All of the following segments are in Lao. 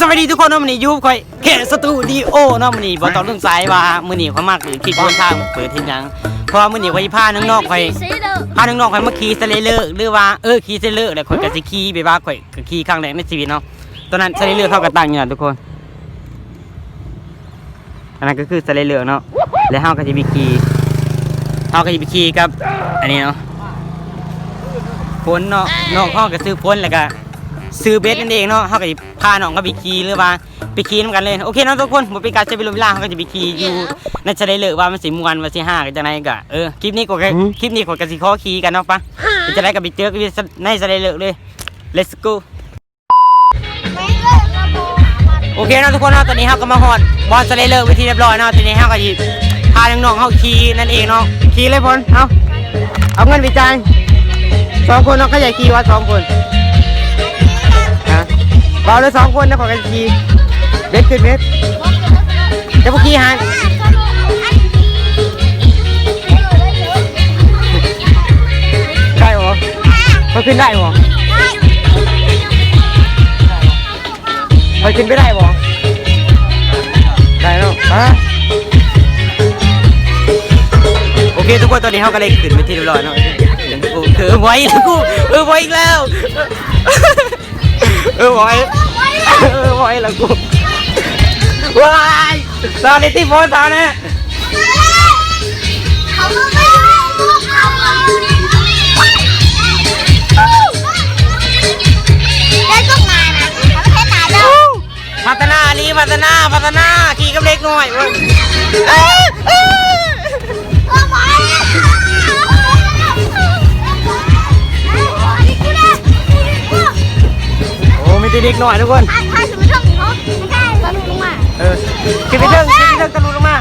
ສະບາຍດີທຸກຄົນເນາະ ມື້ນີ້ຢູ່ກັບຂ້ອຍ ເຄ ສະຕູດິໂອເນາະ. ມື້ນີ້ບໍ່ຕ້ອງສົງໄສວ່າມື້ນີ້ຂ້ອຍມາເປັນຄລິບເດີນທາງ ເປີດເຮັດຫຍັງ ເພາະວ່າມື້ນີ້ຂ້ອຍຊິພານ້ອງໆຂ້ອຍ ພານ້ອງໆຂ້ອຍມາຂີ່ສະໄລເລີ ຫຼືວ່າ ເອີ ຂີ່ສະໄລເລີ ແລ້ວຂ້ອຍກໍຊິຂີ່ ແບບວ່າຂ້ອຍກໍຂີ່ຄັ້ງແລກໃນຊີວິດເນາະ. ຕອນນັ້ນສະໄລເລີເຂົາກໍຕັ້ງຢູ່ນັ້ນທຸກຄົນ. ອັນນັ້ນກໍຄືສະໄລເລີເນາະ ແລ້ວເຮົາກໍຊິໄປຂີ່ ເຮົາກໍຊິໄປຂີ່ກັບອັນນີ້ເນາະ ຝົນເນາະ. ນ້ອງເຮົາກໍຊື່ຝົນ ແລ້ວກໍຊື່ເບັດນັ້ນເອງເນາະ. ເຮົາກໍຊິພານ້ອງເຂົາໄປຂີ່ ຫຼືວ່າໄປຂີ່ນຳກັນເລີຍ. ໂອເຄເນາະທຸກຄົນ ບໍ່ເປັນການເສຍເວລາ ເຮົາກໍຈະໄປຂີ່ຢູ່ໃນສະໄລເລີ ວ່າມັນຊິມ່ວນ ວ່າຊິຮາກັນຈັ່ງໃດ. ກໍ ເອີ ຄລິບນີ້ກໍ ຄລິບນີ້ຂ້ອຍກໍຊິຂໍຂີ່ກັນເນາະ. ປະ ເປັນຈັ່ງໃດກໍໄປເຈີກັນໃນສະໄລເລີເລີຍ. Let's go. ໂອເຄເນາະທຸກຄົນເນາະ ຕອນນີ້ເຮົາກໍມາຮອດບ່ອນສະໄລເລີເປັນທີ່ຮຽບຮ້ອຍເນາະ. ຕອນນີ້ເຮົາກໍຊິພານ້ອງໆເຮົາຂີ່ນັ້ນເອງເນາະ. ຂີ່ເລີຍພົນ ເອົາ ເອົາເງິນໄປຈ່າຍສອງຄົນເນາະ. ໃຜຢາກຂີ່ວະສອງຄົນ ຮະ ເວົ້າເລີຍສອງຄົນນະ ຂ້ອຍກໍຊິຂີ່. ເບັດຂຶ້ນເບັດ ຈະບໍ່ຂີ່ຫັ້ນ ໄດ້ບໍ່? ຂ້ອຍຂຶ້ນໄດ້ບໍ່? ຂ້ອຍຂຶ້ນໄປໄດ້ບໍ່? ໄດ້ເນາະ ມາ. ໂອເຄທຸກຄົນ ຕອນນີ້ເຮົາກໍໄດ້ຂຶ້ນເປັນທີ່ຮຽບຮ້ອຍເນາະ. ໂອເຄ ເອີ ບໍ່ໄຫວແລ້ວກູ ເອີ ບໍ່ໄຫວອີກແລ້ວ ເອີ ບໍ່ໄຫວ ເອີ ບໍ່ໄຫວແລ້ວກູ. ວ້າຍ ສາວເລດຕີ້ໂຟນ ສາວແນ່. ພັດທະນາອີ່ຫຼີ ພັດທະນາ ພັດທະນາ ຂີ່ກັບເດັກນ້ອຍເວີ້ຍ. ໂອ້ ມີແຕ່ເດັກນ້ອຍທຸກຄົນ. ເອີ ຂຶ້ນໄປເທິງ ຂຶ້ນໄປເທິງ ທະລຸລົງມາ.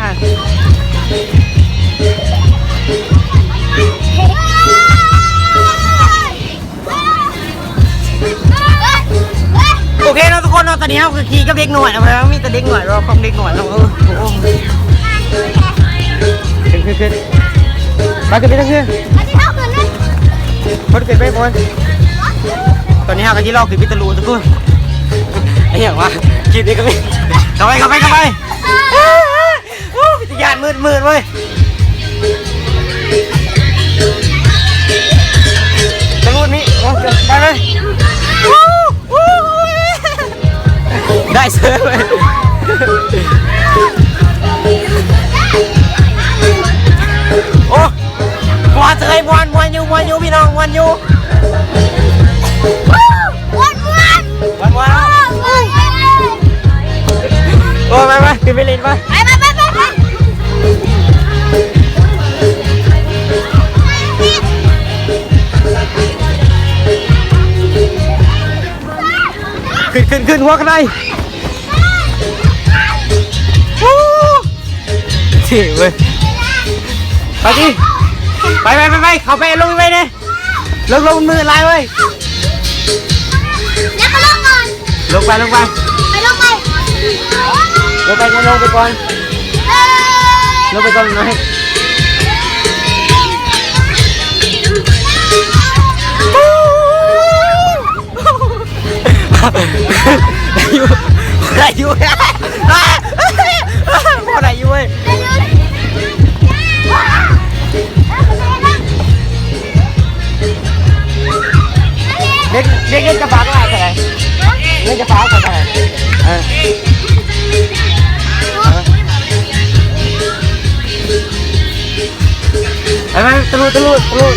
ໂອເຄເນາະທຸກຄົນເນາະ ຕອນນີ້ເຮົາກໍຂີ່ກັບເດັກນ້ອຍເນາະ ມີແຕ່ເດັກນ້ອຍເນາະ ຂອງເດັກນ້ອຍເນາະ. ເອີ ໂອ້ ຂຶ້ນ ຂຶ້ນ ຂຶ້ນ ໄປ ຂຶ້ນໄປເທິງ ຂຶ້ນ ຄົນຂຶ້ນໄປ ຄົນ. ຕອນນີ້ເຮົາກໍຊິລອງຂຶ້ນໄປທະລຸທຸກຄົນ. ອີຫຍັງວະ? ຄລິບນີ້ກໍມີ ເຂົ້າໄປ ເຂົ້າໄປ ເຂົ້າໄປ. ໂອ້ຍ ຢ້ານມືດໆເວີ້ຍ ຕະລຸນີ້. ໂອ້ຍ ໄປເລີຍ ໄດ້ເສີຍເວີ້ຍ. ໂອ້ ມ່ວນເສີຍ ມ່ວນ ມ່ວນຢູ່ ມ່ວນຢູ່ ພີ່ນ້ອງ ມ່ວນຢູ່. ມ່ວນ ມ່ວນ ມ່ວນ ມ່ວນ ໂອ້ຍ ໄປ ໄປ ຂຶ້ນໄປຫຼິ້ນໄປ ໄປ ໄປ ໄປ ໄປ ຂຶ້ນ ຂຶ້ນ ຂຶ້ນ ຫົວກະໄດ. ເທ່ເວີ້ຍ ໄປຕິ ໄປ ໄປ ໄປ ໄປ ເຂົ້າໄປ ລົງໄປແດ່ ລົງ ລົງ ມັນມືດຫຼາຍເວີ້ຍ. ແລ້ວກໍລົງກ່ອນ ລົງໄປ ລົງໄປ ໄປ ລົງໄປ ລົງໄປ ລົງໄປກ່ອນ ເອີ ລົງໄປກ່ອນໜ້ອຍ. ໄດ້ຢູ່ ໄດ້ຢູ່ ພໍໄດ້ຢູ່ເວີ້ຍ. ເດັກ ເດັກ ເດັກຈະຝາກຫຼາຍເທົ່າໃດ? ເດັກຈະຝາກເທົ່າໃດ? ເອີ ເອີ ໄປ ໄປ ຕະລຸ ຕະລຸ ຕະລຸ.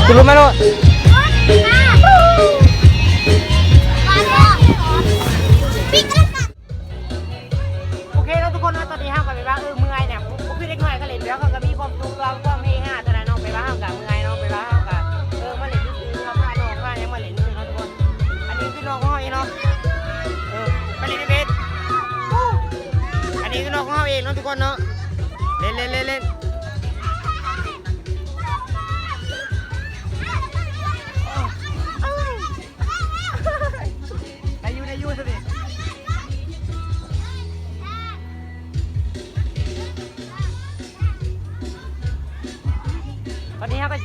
ຂຶ້ນລົງມາໂລດ. ໂອເຄເນາະທຸກຄົນເນາະ ຕອນນີ້ເຮົາກໍແບບວ່າ ເອີ ເມື່ອຍແລ້ວ ບໍ່ຄືເດັກນ້ອຍເຂົາຫຼິ້ນ ແບບເຂົາກໍມີຄວາມສຸກ ຄວາມເຮຮາເທົ່ານັ້ນເນາະ. ແບບວ່າເຮົາກໍເມື່ອຍເນາະ ແບບວ່າເຮົາກໍ ເອີ ມາຫຼິ້ນຊື່ໆ ເຮົາພານ້ອງພາຫຍັງມາຫຼິ້ນຊື່ໆເນາະທຸກຄົນ. ອັນນີ້ຄືນ້ອງຂອງເຮົາເອງເນາະ ເອີ ໄປຫຼິ້ນເບດ. ອັນນີ້ຄືນ້ອງຂອງເຮົາເອງເນາະທຸກຄົນເນາະ ເລ່ນໆໆໆ. ໄດ້ຢູ່ ໄດ້ຢູ່ຊະນີ້.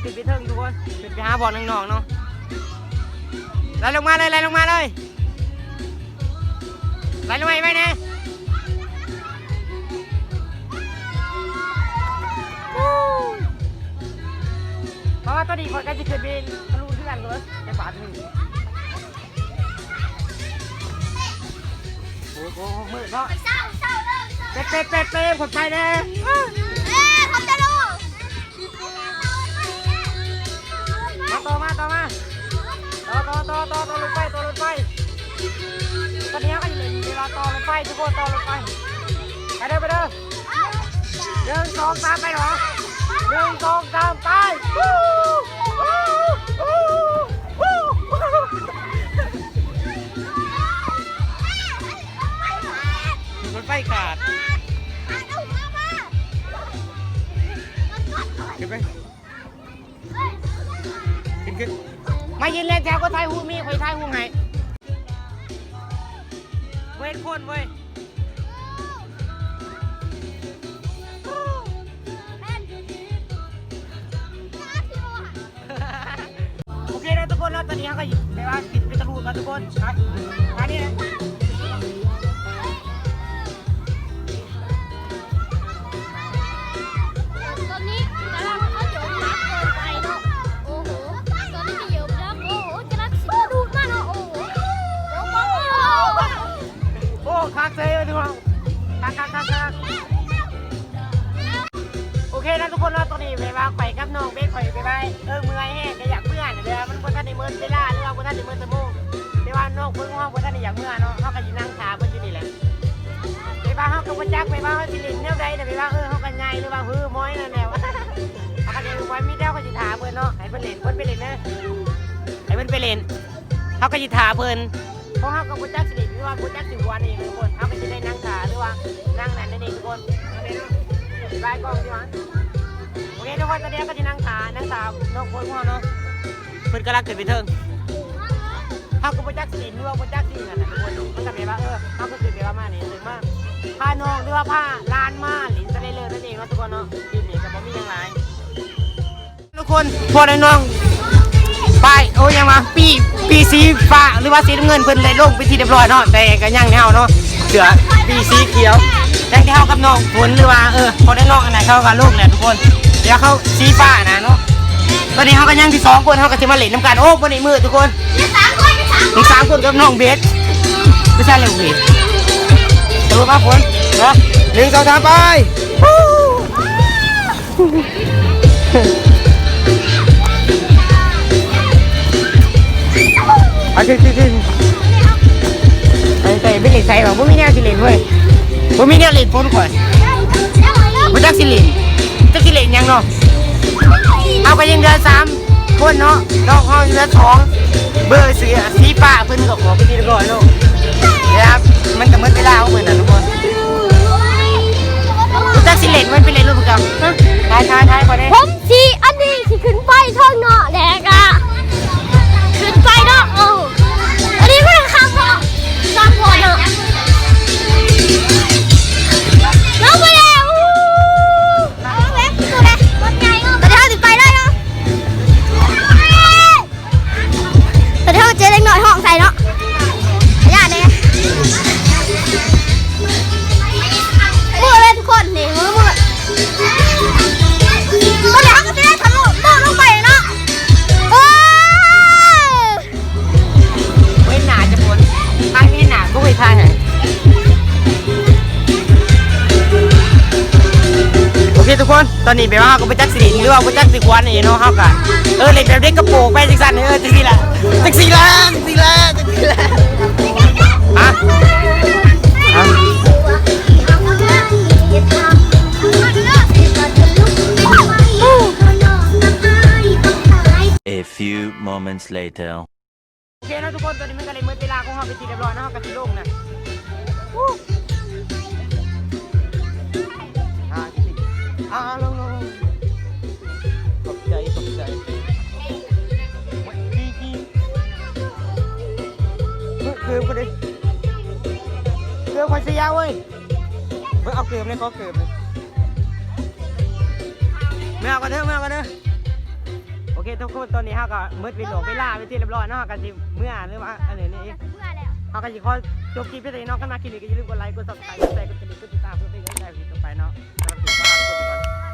ຂຶ້ນໄປເທິງທຸກຄົນ ຂຶ້ນໄປຫາພວກນ້ອງໆເນາະ. ໄຫຼລົງມາເລີຍ ໄຫຼລົງມາເລີຍ ໄຫຼລົງມາໄວໆແດ່. ເພາະວ່າຕອນນີ້ຂ້ອຍກໍຊິຂຶ້ນໄປທະລຸເຮືອນເລີຍ ແຕ່ບາດນີ້ ໂອ້ໂຫ ມືດເນາະ. ເປັດ ເປັດ ເປັດ ເປັດ ຂອບໃຈແດ່. ເອີ ຂອບໃຈລູກ. ມາຕໍ່ ມາຕໍ່ ມາ ຕໍ່ ຕໍ່ ຕໍ່ ຕໍ່ລົດໄຟ ຕໍ່ລົດໄຟ. ຕອນນີ້ເຮົາກໍຊິເຫຼັ້ນເວລາຕໍ່ລົດໄຟ ທຸກຄົນ ຕໍ່ລົດໄຟ. ໄປເດີ ໄປເດີ. ໜຶ່ງ ສອງ ສາມ ໄປເນາະ. ໜຶ່ງ ສອງ ສາມ ໄປ. ລົດໄຟຂາດ ຂຶ້ນໄປ ຂຶ້ນ ຂຶ້ນ. ມາຢືນລຽນແຖວ ຂ້ອຍຖ່າຍຮູບ ມີ ຂ້ອຍຖ່າຍຮູບໃຫ້. ບໍ່ເຫັນຄົນເວີຍ. ໂອເຄເນາະທຸກຄົນເນາະ ຕອນນີ້ເຮົາກໍແບບວ່າກິນເປັນຕະຫຼູດເນາະທຸກຄົນ. ໄປ ໄປນີ້ນະ. ຕອນນີ້ກຳລັງເຂົາໂຈມໜັກເກີນໄປເນາະ. ໂອ້ໂຫ ຕອນນີ້ກຳລັງ ໂອ້ໂຫ ກຳລັງຊິໂດດມາເນາະ. ໂອ້ໂຫ ໂອ້ ຄັກເຊີຍທຸກຄົນ ຄັກ ຄັກ ຄັກ ຄັກ. ໂອເຄເນາະທຸກຄົນເນາະ ຕອນນີ້ແບບວ່າຂ້ອຍກັບນ້ອງເບສ ຂ້ອຍແບບວ່າ ເອີ ເມື່ອຍແຮງ ກໍຢາກເມືອນະ ແບບວ່າມັນບໍ່ທັນໄດ້ໝົດເວລາ ຫຼືວ່າບໍ່ທັນໄດ້ໝົດຊົ່ວໂມງ ແຕ່ວ່ານ້ອງເພິ່ນຂອງເຮົາບໍ່ທັນໄດ້ຢາກເມືອນະ ເຮົາກໍຊິນັ່ງຖ້າເພິ່ນຢູ່ນີ້ແຫຼະ. ແບບວ່າເຮົາກໍບໍ່ຈັກ ແບບວ່າເຮົາຊິຫຼິ້ນແນວໃດນະ ແບບວ່າ ເອີ ເຮົາກໍໃຫຍ່ ຫຼືວ່າ ເຮີ ມອຍນັ້ນແຫຼະ ເຮົາກໍຍັງບໍ່ມີແນວ ກໍຊິຖ້າເພິ່ນເນາະ ໃຫ້ເພິ່ນຫຼິ້ນ ເພິ່ນໄປຫຼິ້ນເດີ ໃຫ້ເພິ່ນໄປຫຼິ້ນ. ເຮົາກໍຊິຖ້າເພິ່ນ ເພາະເຮົາກໍບໍ່ຈັກຊິຫຼິ້ນ ຫຼືວ່າບໍ່ຈັກຊິກວນເອງທຸກຄົນ ເຮົາກໍຊິໄດ້ນັ່ງຖ້າ ຫຼືວ່ານັ່ງນັ້ນນັ້ນເອງທຸກຄົນ. ບາຍກ້ອງດີກວ່າ. ໂອເຄທຸກຄົນ ຕອນນີ້ເຮົາກໍຊິນັ່ງຖ້າ ນັ່ງຖ້ານ້ອງຄົນຂອງເຮົາເນາະ ເພິ່ນກຳລັງຂຶ້ນໄປເທິງ. ເຮົາກໍບໍ່ຈັກຊິຫຼິ້ນ ຫຼືວ່າບໍ່ຈັກຊິຫຍັງຫັ້ນນະທຸກຄົນ ມັນກໍແບບວ່າ ເອີ ເຮົາກໍຄືແບບວ່າມານີ້ ມາພານ້ອງ ຫຼືວ່າພາຫຼານມາຫຼິ້ນສະໄລເລີນັ້ນເອງເນາະທຸກຄົນເນາະ. ຄລິບນີ້ກໍບໍ່ມີຫຍັງຫຼາຍ. ທຸກຄົນ ພວກນ້ອງໆ ປ້າຍ ໂອ້ຍ ຫຍັງວະ ປີ້ ປີ້ສີຟ້າ ຫຼືວ່າສີນ້ຳເງິນ ເພິ່ນໄດ້ລົງເປັນທີ່ຮຽບຮ້ອຍເນາະ ແຕ່ກໍຍັງແນວເນາະ ເສື້ອປີ້ສີຂຽວ ຍັງແຕ່ເຮົາກັບນ້ອງຝົນ ຫຼືວ່າ ເອີ ພວກນ້ອງໆ ອັນນັ້ນ ເຂົາກໍລົງແລ້ວທຸກຄົນ ດຽວເຂົາສີຟ້ານະເນາະ. ຕອນນີ້ເຮົາກໍຍັງທີ່ສອງຄົນ ເຮົາກໍຊິມາຫຼິ້ນນຳກັນ. ໂອ້ ບໍ່ໄດ້ມືດທຸກຄົນ ມີສາມຄົນກັບນ້ອງເບສ ບໍ່ໃຊ່ແລ້ວເບສ ເອີ ມາຝົນເນາະ. ໜຶ່ງ ສອງ ສາມ ໄປ. ເອົາ ໄປ ໄປ ໄປ ໄປ ໄປຫຼິ້ນໃສວະ ບໍ່ມີແນວຊິຫຼິ້ນເວີຍ ບໍ່ມີແນວຫຼິ້ນ ຝົນຂ້ອຍ ບໍ່ຈັກຊິຫຼິ້ນ ຈັກຊິຫຼິ້ນຫຍັງເນາະ. ເຮົາກໍຍັງເຫຼືອສາມຄົນເນາະ ນ້ອງເຮົາເຫຼືອສອງ ເບີເສື້ອສີຟ້າເພິ່ນກໍອອກເປັນທີ່ຮຽບຮ້ອຍເນາະ. ແລ້ວມັນກໍໝົດເວລາຂອງເພິ່ນນະທຸກຄົນ. ຈັກຊິເຫຼັ້ນ ມັນໄປເຫຼັ້ນລົດເຂົາ ຖ່າຍ ຖ່າຍ ຖ່າຍ ຂໍແດ່. ຊິ ອັນນີ້ຊິຂຶ້ນໄປເທິງເນາະ ແລ້ວກະຂຶ້ນໄປເນາະ. ໂອ້ ອັນນີ້ມັນຄັກເນາະ ຄັກເນາະ ລົງໄປແລ້ວ. ຕອນນີ້ເຮົາຊິໄປແລ້ວເນາະ. ຕອນນີ້ເຮົາເຈີເດັກນ້ອຍຮ້ອງໃສ່ເນາະ ຢ່າແດ່. ມື້ເລີຍທຸກຄົນ ນີ້ມື້ ມື້ ຕອນນີ້ເຮົາກໍຊິໄດ້ທະລຸໂຕະລົງໄປເນາະ. ໂອ້ ເຫັນໜ້າຈະຄົນ ທາງນີ້ໜ້າບໍ່ໄດ້ຖ່າຍໃຫ້. ໂອເຄທຸກຄົນ ຕອນນີ້ແບບວ່າເຮົາກໍບໍ່ຈັກຊິຫຼິ້ນ ຫຼືວ່າບໍ່ຈັກຊິກວນອີ່ເນາະ ເຮົາກໍ ເອີ ຫຼິ້ນແບບເດັກກະໂປງໄປຈັ່ງຊັ້ນ ເອີ ຈັ່ງຊີ້ລະ ຈັ່ງຊີ້ລະ ຈັ່ງຊີ້ລະ ຈັ່ງຊີ້ລະ. ຮະ ຮະ A few moments later. ໂອເຄເນາະທຸກຄົນ ຕອນນີ້ມັນກໍໄດ້ໝົດເວລາຂອງເຮົາເປັນທີ່ຮຽບຮ້ອຍເນາະ ເຮົາກໍຊິລົງນະ. ອ່າ ລົງ ລົງ ລົງ. ຂອບໃຈ ຂອບໃຈ. ເກີບກໍໄດ້ ເກີບຂ້ອຍເສຍເວີຍ. ເບິ່ງເອົາເກີບແດ່ ຂໍເກີບແດ່. ເມືອກ່ອນເດີ ເມືອກ່ອນເດີ. ໂອເຄທຸກຄົນ ຕອນນີ້ເຮົາກໍໝົດເວລາ ເວລາເປັນທີ່ຮຽບຮ້ອຍເນາະ ເຮົາກໍຊິເມືອແລ້ວ ເຮົາກໍຊິເມືອແລ້ວ ເຮົາກໍຊິຂໍຈົບຄລິບພຽງເທົ່ານີ້ເນາະ ຄັນມັກຄລິບນີ້ກໍຢ່າລືມກົດໄລ ກົດ Subscribe ກົດແຊ ກົດກະດິ່ງ ກົດຕິດຕາມ ເພື່ອເປັນກຳລັງໃຈໃຫ້ຄລິບຕໍ່ໄປເນາະ ສຳລັບຄລິບນີ້ຂໍລາທຸກຄົນໄປກ່ອນ.